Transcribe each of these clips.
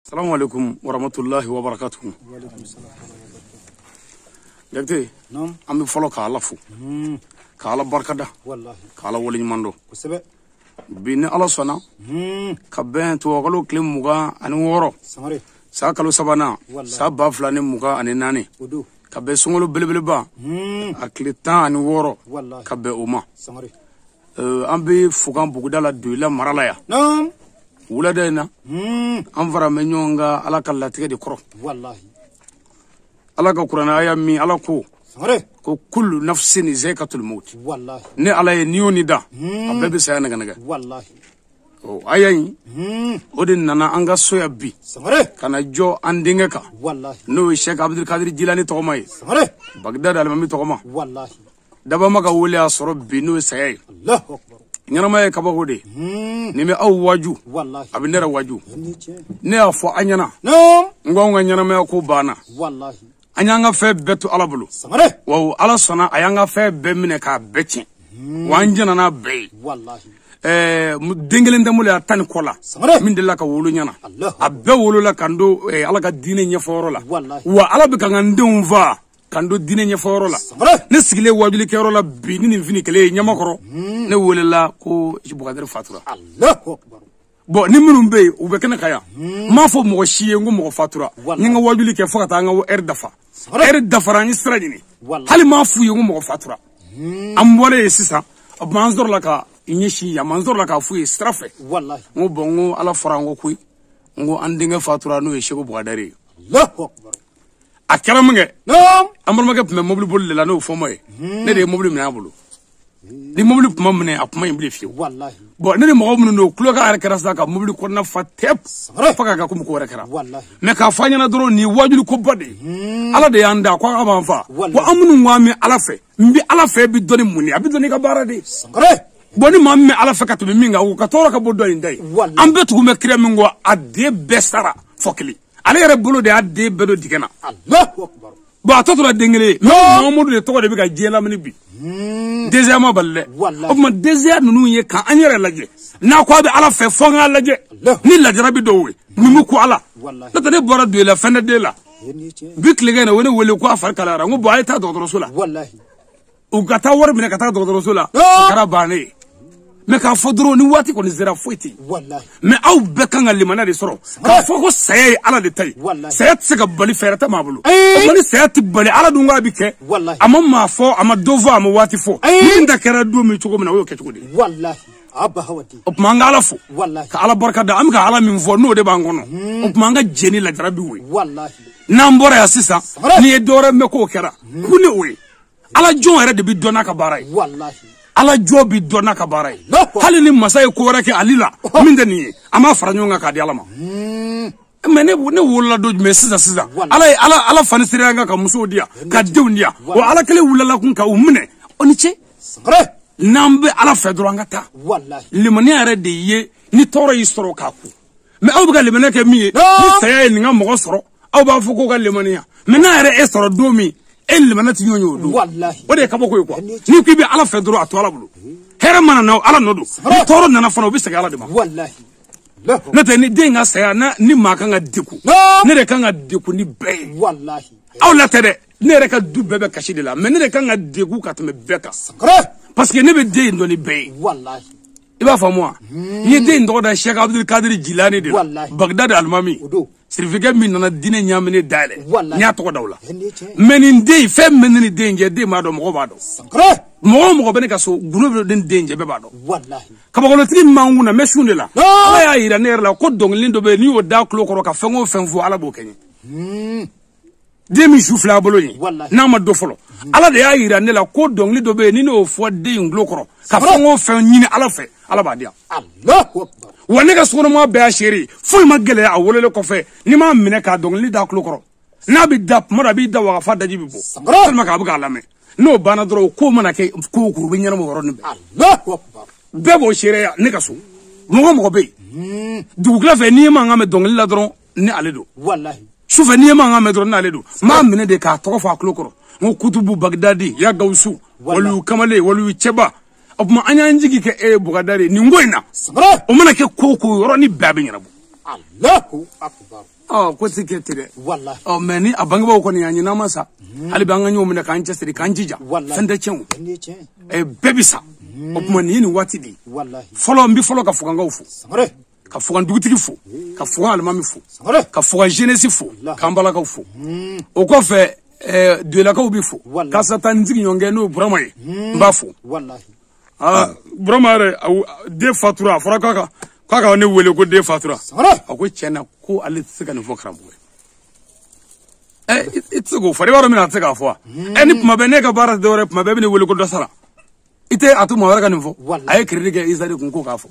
Salamu alaikum warahmatullahi wabarakatuh. Jakite, an bɛ fɔlɔ ka Ala fo, ka Ala barikada, ka Ala waleɲuman dɔn. Bi ni Ala sɔnna ka bɛn tubabukalo tile 26 san kalo sabanan san 2024, ka bɛn sunkalo belebeleba a tile 16 ka bɛn o ma. An bɛ Fukan buguda la Doyila mara la yan. Wulada in na an fara bɛ ɲɔgɔn kan Ala ka latigɛ de kɔrɔ. Ala ka kuranɛ aya min Ala ko ko kullu nafsin zaikatul maut, ne Ala ye ni o ni da a bɛɛ bɛ saya nɛgɛ nɛgɛ. O aya in o de nana an ka so yan bi ka na jɔ an denkɛ kan, n'o ye Cheikh Abdul Kadir Jilani tɔgɔma ye, Bagdad alimami tɔgɔma. Dabama ka wele y'a sɔrɔ bi n'o ye saya ye. Ɲɛnamaya ye kabako de ye. Nin bɛ aw waju, a bɛ ne yɛrɛ waju. Ne y'a fɔ an ɲɛna n ko anw ka ɲɛnamaya ko banna, an y'an ka fɛn bɛɛ to Ala bolo. Wa Ala sɔnna a y'an ka fɛn bɛɛ minɛ k'a bɛɛ tiɲɛ, wa an jɛnna n'a bɛɛ ye. Den kelen tɛ n bolo yan 10 ni kɔ la min delila ka wolo ɲɛna, a bɛɛ wolola ka n don Ala ka diinɛ ɲɛfɔyɔrɔ la. Wa Ala bɛ ka n ka n denw faa ka n don diinɛ ɲɛfɔyɔrɔ la. Ne sigilen wajulikɛyɔrɔ la bi ni nin fini kelen ye ɲamakɔrɔ, ne welela ko Bukadari fatura. Bon, ni minnu bɛ yen u bɛ kɛnɛ kan yan, n m'a fɔ mɔgɔ si ye n ko mɔgɔ fatura. N ye n ka wajuli kɛ fo ka taa n ka ɛri dafa. Ɛri dafara, n ye sira ɲini, hali n m'a f'u ye n ko mɔgɔ fatura. An bɔlen yen sisan, an sɔrɔla ka ɲɛsin yan, an sɔrɔla k'a f'u ye sira fɛ. N ko bɔn, n ko Ala fɔra n ko koyi, n ko an denkɛ fatura n'o ye Seko Bukadari ye. A kɛra min kɛ, an balimakɛ tun bɛ mobili boli de la, n'o fɔma ye. Ne de ye mobili minɛ a bolo. Ni mobili kuma minɛ, a kuma in bilen fiyewu. Bon, ne ni mɔgɔ minnu don, kulokan yɛrɛ kɛra sisan ka mobili kɔnɔna fa tɛp fo k'a kɛ komi ko wɛrɛ kɛra. Mɛ k'a fɔ an ɲɛna dɔrɔn, nin ye wajuli koba de ye. Ala de y'an da ko a b'an fa. Wa an minnu ko an bɛ Ala fɛ, n bɛ Ala fɛ bɛ dɔn ni mun ye? A bɛ dɔn n'i ka baara de ye. Bon, ni maa min bɛ Ala fɛ ka tɛmɛ min kan, o ka tɔɔrɔ ka bɔ dɔ in da ye. An bɛɛ tugu bɛ kira min kɔ, a den bɛɛ sara fɔ kelen. Ale yɛrɛ bolo de y'a den bɛɛ don dingɛ na. Bon, a tɔ tora den kelen ye. Mahamadu de tɔgɔ de bɛ ka diɲɛ lamini bi. Dɛsɛya ma bali dɛ. O tuma dɛsɛya ninnu ye k'an yɛrɛ lajɛ. N'a ko a bɛ Ala fɛ, fo an k'a lajɛ. Ni lajara bɛ dɔw ye, mun bɛ ko Ala. N'o tɛ ne bɔra Doyila fɛn tɛ den la. Bi tilegan in na, o ne wele ko a fari kalayara. N ko bɔn, a ye taa dɔgɔtɔrɔso la. U ka taa wari minɛ ka taa dɔgɔtɔrɔso la. O kɛra bannen ye. Mɛ k'a fɔ dɔrɔn ni waati kɔni sera, foyi tɛ yen. Mɛ aw bɛɛ kan ka limaniya de sɔrɔ k'a fɔ ko saya ye Ala de ta ye. Saya tɛ se ka bali, fɛɛrɛ tɛ maa bolo. O ni saya tɛ bali, Ala dun k'a bɛ kɛ. A ma maa fɔ, a ma dɔ fɔ, a ma waati fɔ. Min ta kɛra don min cogo min na, o y'o kɛ cogo de ye. O tuma an ka Ala fo, ka Ala barika da. An bɛ ka Ala min fɔ, n'o de b'an kɔnɔ. O tuma an ka jɛ ni lajarabi o ye. N'an bɔra yan sisan, n'i ye dɔ wɛrɛ mɛn k'o kɛra, ku ni o ye. Ala jɔn yɛrɛ de bɛ dɔn n'a ka baara ye. Ala jɔ bi dɔn n'a ka baara ye. Hali ni masa ye ko wɛrɛ kɛ ale la min tɛ nin ye, an b'a fara ɲɔgɔn kan k'a di Ala ma. Mɛ ne wolola don jumɛn sisan sisan, Ala ye Ala fani sera an kan ka musow di yan, ka denw di yan. O Ala kelen wulila kun ka u minɛ, o ni ce. N'an bɛ Ala fɛ dɔrɔn, an ka taa. Limaniya yɛrɛ de ye ni tɔɔrɔ y'i sɔrɔ k'a kun. Mɛ aw bɛ ka limaniya kɛ min ye, ni saya ye nin ka mɔgɔ sɔrɔ, aw b'a fɔ k'o ka limaniya. Mɛ n'a yɛrɛ e sɔrɔ don min, e limana ti ɲɔgɔn ye o don. O de ye kabako ye kuwa. N'i ko i bɛ Ala fɛ dɔrɔn, a to Ala bolo. Hɛrɛ mana na, Ala nɔ don. Ni tɔɔrɔ nana fana, o bɛ segin Ala de ma. N'o tɛ ni den ka saya ni maa kan ka degun, ne de kan ka degun ni bɛɛ ye. Aw la tɛ dɛ, ne yɛrɛ ka du bɛɛ bɛ kasi de la, mɛ ne de kan ka degun ka tɛmɛ bɛɛ kan. Parce que ne bɛ den in dɔn ni bɛɛ ye. I b'a faamu wa? N ye den in tɔgɔ da Cheikh Abdul Kadir Jilani de la, Bagdad alimami. Sirifikɛ min nana diinɛ ɲaaminen dayɛlɛ, n y'a tɔgɔ da o la. Mɛ nin den in, fɛn min bɛ ne ni den in cɛ, den b'a dɔn, mɔgɔ b'a dɔn. Mɔgɔ o mɔgɔ bɛ ne ka so, gundo bɛ ne ni den in cɛ, bɛɛ b'a dɔn. Kabakolotigi min b'an kun na, n bɛ sun de la. Ala y'a yira ne yɛrɛ la ko dɔnkili dɔ bɛ yen, n'i y'o da tulo kɔrɔ ka fɛn o fɛn fɔ, Ala b'o kɛ n ye. Den min su filɛ a bolo yen, n'a ma dɔ fɔlɔ, Ala de y'a yira ne la ko dɔnkili dɔ bɛ yen, ni ne y'o fɔ den in tulo kɔrɔ ka fɛn o fɛn ɲini Ala fɛ, Ala b'a di yan. Wa ne ka sokɔnɔmaa bɛɛ y'a seere, foyi ma gɛlɛya a wololen kɔfɛ n'i m'a minɛ k'a dɔnkili da tulo kɔrɔ. N'a bɛ da tuma dɔ, a b'i da wagafa daji bɛ bɔ tellement k'a bɛ k'a lamɛn. N'o banna dɔrɔn, ko mana kɛ ko o ko, u bɛ ɲɛnabɔ o yɔrɔnin bɛɛ. Bɛɛ b'o seereya ne ka so. Mɔgɔ o mɔgɔ bɛ yen dugukila fɛ, n'i ye mankan mɛn dɔnkili la dɔrɔn, ni ale don. Sufɛ n'i ye mankan mɛn dɔrɔn, n'ale don. N b'a minɛ de k'a tɔgɔ fɔ a tulo kɔrɔ. N ko kutubu Bagdadi ya Gawusu, waliyu kamalen, waliyu cɛba. O tuma an y'an jigi kɛ e ye Bukadari nin ko in na. O mana kɛ ko o ko, yɔrɔnin bɛɛ a bɛ ɲɛnabɔ. Allahu akbar. Ɔ ko ti kɛ ten dɛ. Ɔ mais ni a bangebaaw kɔni y'a ɲini an ma sa, hali bi an ka ɲɔgɔn minɛ k'an cɛsiri k'an jija, fɛn tɛ tiɲɛ o. Bɛɛ bi sa. O tuma nin ye nin waati de ye. Fɔlɔ n bɛ fɔlɔ ka fugankaw fo, ka fugan dugutigi fo, ka fugan alimami fo, ka fugan jeunesse fo, k'an balakaw fo. O kɔfɛ duyelakaw bi fo, karisa taa n sigiɲɔgɔnkɛ n'o ye Burama ye, n b'a fo. Aa Burama yɛrɛ den fatura, a fɔra k'a ka ne wele ko den fatura. A ko tiɲɛ na ko ale tɛ se ka nin fɔ karamɔgɔ ye. I tɛ se k'o fɔ, i b'a dɔn min na a tɛ se k'a fɔ wa? Ni kuma bɛɛ ne ka baara tɛ dɔwɛrɛ ye, kuma bɛɛ bɛ ne wele ko dɔ sara, i tɛ a to maa wɛrɛ ka nin fɔ. A ye crédit kɛ Isa de kun ko k'a fɔ,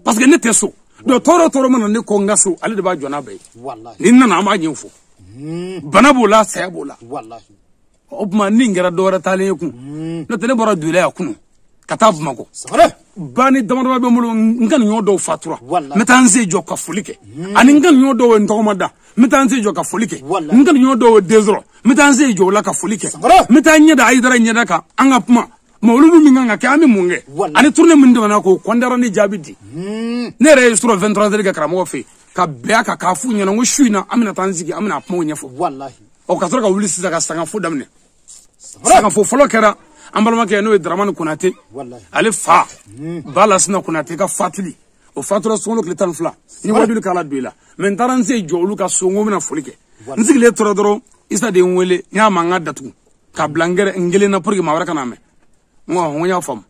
parce que ne tɛ so donc tɔɔrɔ tɔɔrɔ mana ne ko n ka so, ale de b'a jɔ n'a bɛɛ ye. Ni n nana an b'a ɲɛfɔ, bana b'o la, saya b'o la. O tuma ni n kɛra dɔwɛrɛ taalen ye kun, n'o tɛ ne bɔra Duyela yan kunun ka taa Bamakɔ, banni dama dama bɛ n bolo. N ka nin ɲɔgɔn dɔw fatura, n bɛ taa n sen jɔ ka foli kɛ, ani n ka nin ɲɔgɔn dɔw ye n tɔgɔma da, n bɛ taa n sen jɔ ka foli kɛ. N ka nin ɲɔgɔn dɔw ye den sɔrɔ, n bɛ taa n sen jɔ o la ka foli kɛ. N bɛ taa ɲɛ da Ayidara ɲɛda kan, an ka kuma ma olu min kan ka kɛ, an bɛ mun kɛ, ani tournée min tɛmɛna k'o kɔndara ni jaabi di. Ne yɛrɛ ye sɔrɔ 23 heures kɛ karamɔgɔ fɛ yen ka bɛn a kan k'a f'u ɲɛna ko su in na an bɛna taa an sigi, an bɛna kumaw ɲɛfɔ. Ɔ ka sɔrɔ ka wuli sisan ka sangafo daminɛ. Sangafo fɔlɔ kɛra an balimakɛ n'o ye Daramani Konate, ale fa ba Lasina Konate ka fatuli. O fatura sunkalo tile 12 ni wajuli k'ala don i la. Mais n taara n se jɔ olu ka so, n ko n bɛna foli kɛ. N sigilen tora dɔrɔn, Isa de ye n wele, n y'a mankan datugu k'a bila n gɛrɛ n kelen na pour que maa wɛrɛ kana mɛn. N ko n ko n y'a faamu,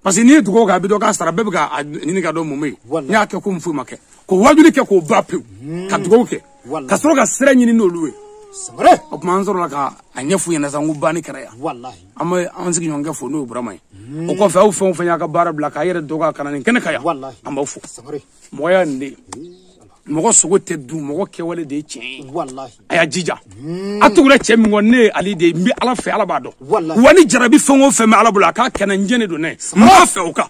parce que n'i ye dugawu kɛ a bɛ dɔn k'a sara, bɛɛ bɛ k'a ɲini ka dɔn mun bɛ yen. N y'a kɛ komi foyi ma kɛ, k'o wajuli kɛ k'o ba pewu, ka dugawu kɛ, ka sɔrɔ ka sira ɲini n'olu ye. O tuma an sɔrɔla ka a ɲɛf'u ɲɛna sa, n ko banni kɛra yan. An bɛ an sigiɲɔgɔnkɛ fo n'o ye Burama ye. O kɔfɛ aw fɛn o fɛn y'a ka baara bila k'a yɛrɛ dɔgɔya ka na nin kɛnɛ kan yan, an b'aw fo. Mɔgɔ y'a nin de ye, mɔgɔ sogo tɛ dun, mɔgɔ kɛwale de ye tiɲɛ ye. A y'a jija a tugura cɛ min kɔ, ne ye Ali de ye, n bɛ Ala fɛ, Ala b'a dɔn. Wa ni jarabi fɛn o fɛn bɛ Ala bolo, a k'a kɛnɛ n jɛnen don ne n b'a fɛ o kan.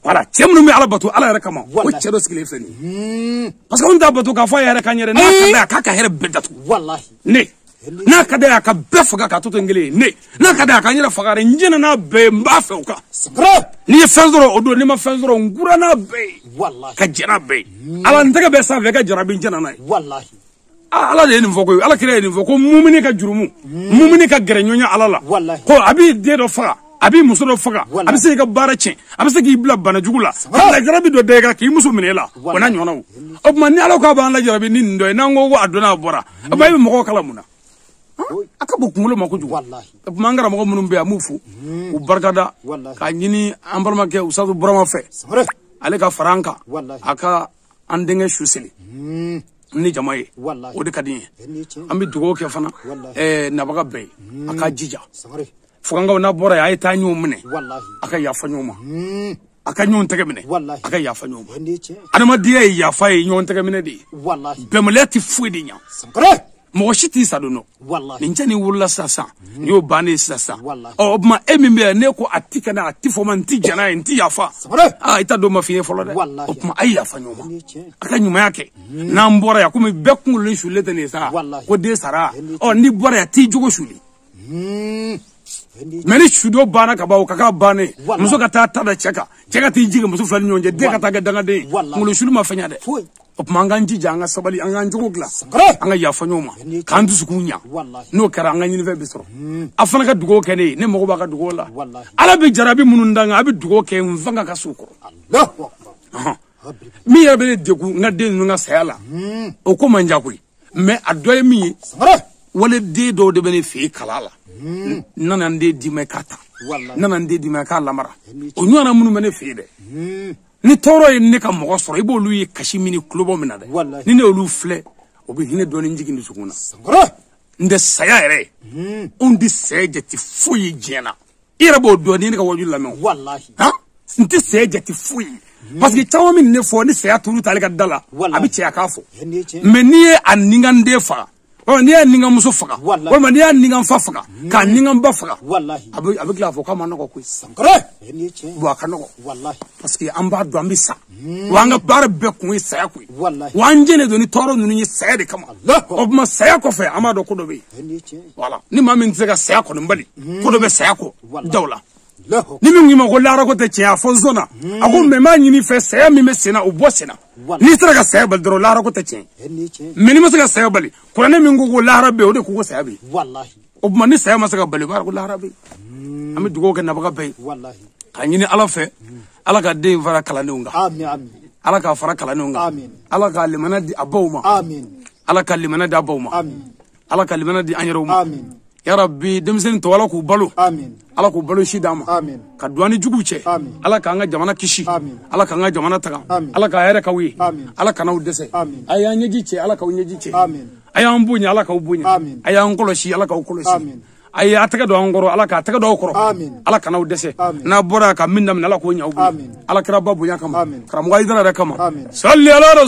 Voilà, cɛ minnu bɛ Ala bato Ala yɛrɛ kama, o cɛ dɔ sigilen filɛ nin ye, parce que anw t'a bato k'a fɔ a yɛrɛ kan yɛrɛ. N'a ka d'a ye a k'a ka hɛrɛ bɛɛ datugu ne, n'a ka d'a ye a ka bɛɛ faga k'a to ten kelen ye ne, n'a ka d'a ye a ka n yɛrɛ faga yɛrɛ, n jɛnna n'a bɛɛ ye, n b'a fɛ o kan. N'i ye fɛn sɔrɔ o don, n'i ma fɛn sɔrɔ n kura n'a bɛɛ ye, ka jɛn n'a bɛɛ ye. Ala n tɛgɛ bɛ sanfɛ ka jarabi, n jɛnna n'a ye. Ala de ye nin fɔ koyi, Ala kira ye nin fɔ ko mumini ka jurumu, mumini ka gɛrɛ ɲɔgɔn Ala la, ko a b'i den dɔ faga, a b'i muso dɔ faga, a bɛ se k'i ka baara tiɲɛ, a bɛ se k'i bila bana jugu la, ka lajarabi dɔ da i kan k'i muso minɛ e la, o n'a ɲɔgɔnnaw. O tuma ni Ala ko a b'an lajarabi ni nin dɔ ye, n'an ko a donna a bɔra, o tuma e bɛ mɔgɔw kala mun na? A ka bon kunkolo ma kojugu. O tuma an karamɔgɔ minnu bɛ yan, an b'u fo k'u barikada, k'a ɲini an balimakɛ Usadu Burama fɛ, ale ka fara an kan, a ka an denkɛ su seli ni jama ye, o de ka di n ye. An bɛ dugawu kɛ fana nabaga bɛɛ ye, a k'a jija. Fugankaw n'a bɔra yen, a ye taa ɲɔgɔn minɛ, a ka yafa ɲɔgɔn ma, a ka ɲɔgɔn tɛgɛ minɛ, a ka yafa ɲɔgɔn ma. Adamadenya ye yafa ye, ɲɔgɔn tɛgɛ minɛ de ye. Bɛnbaliya tɛ foyi de ɲa, mɔgɔ si t'i sa don dɔn. Nin cɛ nin wolola sisan, nin y'o bannen ye sisan. Ɔ o tuma e min bɛ yan, ne ko a ti ka na, a ti fɔ ma, n ti jɛn n'a ye, n ti yafa. Aa i ta don ma f'i ye fɔlɔ dɛ. O tuma a ye yafa ɲɔgɔn ma, a ka ɲumanya kɛ. N'an bɔra yan, komi bɛɛ kunkololen sulen tɛ nin ye sa ko den sara, ɔ n'i bɔra yan t'i jogo suli. Mais ni sudo banna ka ban, o ka k'a bannen, muso ka taa ta da cɛ kan, cɛ ka t'i jigin muso fila ni ɲɔgɔn cɛ, den ka taa kɛ dangaden ye, kunkolo suli ma fɛn ɲɛ dɛ. O tuma an k'an jija, an ka sabali, an k'an jogo dilan, an ka yafa ɲɔgɔn ma, k'an dusukun ɲa. N'o kɛra, an ka ɲinifɛn bɛ sɔrɔ. A fana ka dugawu kɛ ne ye, ne mago b'a ka dugawu la. Ala bɛ jarabi minnu da n kan, a bɛ dugawu kɛ n fanga ka s'u kɔrɔ. Min yɛrɛ bɛ ne degun n ka den ninnu ka saya la, o ko man diya koyi. Mais a dɔ ye min ye, waliden dɔw de bɛ ne fɛ yen kala la, n nana n den d'i ma i k'a ta, n nana n den d'i ma i k'a lamara, o ɲɔgɔnna minnu bɛ ne fɛ yen dɛ. Ni tɔɔrɔ ye ne ka mɔgɔ sɔrɔ, i b'olu ye kasi min ni kulobɔ min na dɛ, ni ne y'olu filɛ, o bɛ hinɛ dɔɔni jigin dusukun na. N tɛ saya yɛrɛ, anw tɛ saya jate foyi ye diɲɛ na. I yɛrɛ b'o dɔn ni ne ka waju lamɛn o. Han, n tɛ saya jate foyi ye, parce que caman min ne fɔ ni saya turu t'ale ka da la, a bɛ cɛya k'a fɔ. Mais n'i ye a ni ka n den faga, walima n'i y'a ni ka muso faga, walima n'i y'a ni ka n fa faga, k'a ni ka n ba faga, a bɛ tila k'a fɔ k'a ma nɔgɔ koyi. Bon a ka nɔgɔ, parce que an b'a dɔn an bɛ sa, wa an ka baara bɛɛ kun ye saya koyi, wa an jɛnnen don ni tɔɔrɔ ninnu ye saya de kama. O tuma saya kɔfɛ, an b'a dɔn ko dɔ bɛ yen. Voilà, ni maa min tɛ se ka saya kɔni bali, ko dɔ bɛ saya kɔ da o la. Ni min ko i ma ko lahara ko tɛ tiɲɛ a fɔ zon na. A ko mɛ n b'a ɲini fɛ saya min bɛ sen na o bɔ sen na. N'i sera ka saya bali dɔrɔn lahara ko tɛ tiɲɛ. Mɛ n'i ma se ka saya bali kuranɛ min ko ko lahara bɛ yen o de ko ko saya bɛ yen. O tuma ni saya ma se ka bali o b'a ko lahara bɛ yen. An bɛ dugawu kɛ nabaga bɛɛ ye. K'a ɲini Ala fɛ Ala ka den fara kalandenw kan. Ala k'a fara kalandenw kan. Ala ka limaniya di a baw ma. Ala ka limaniya di a baw ma. Ala ka limaniya di an yɛrɛw ma. Ya Rabbi denmisɛnnin tɔ Ala k'u balo. Ala k'u balo si d'an ma. Ka don an ni juguw cɛ. Ala k'an ka jamana kisi. Ala k'an ka jamana taga. Ala ka hɛrɛ k'aw ye. Ala kan'aw dɛsɛ. A y'an ɲɛji cɛ Ala k'aw ɲɛji cɛ. A y'an bonya Ala k'aw bonya. A y'an kɔlɔsi Ala k'aw kɔlɔsi. A ye a tɛgɛ don an kɔrɔ Ala k'a tɛgɛ don aw kɔrɔ. Ala kan'aw dɛsɛ. N'a bɔra ka min daminɛ Ala k'o ɲɛ aw bolo. Ala kira ba bonya kama. Karamɔgɔ Hayidara yɛrɛ kama. Sali ala rasul.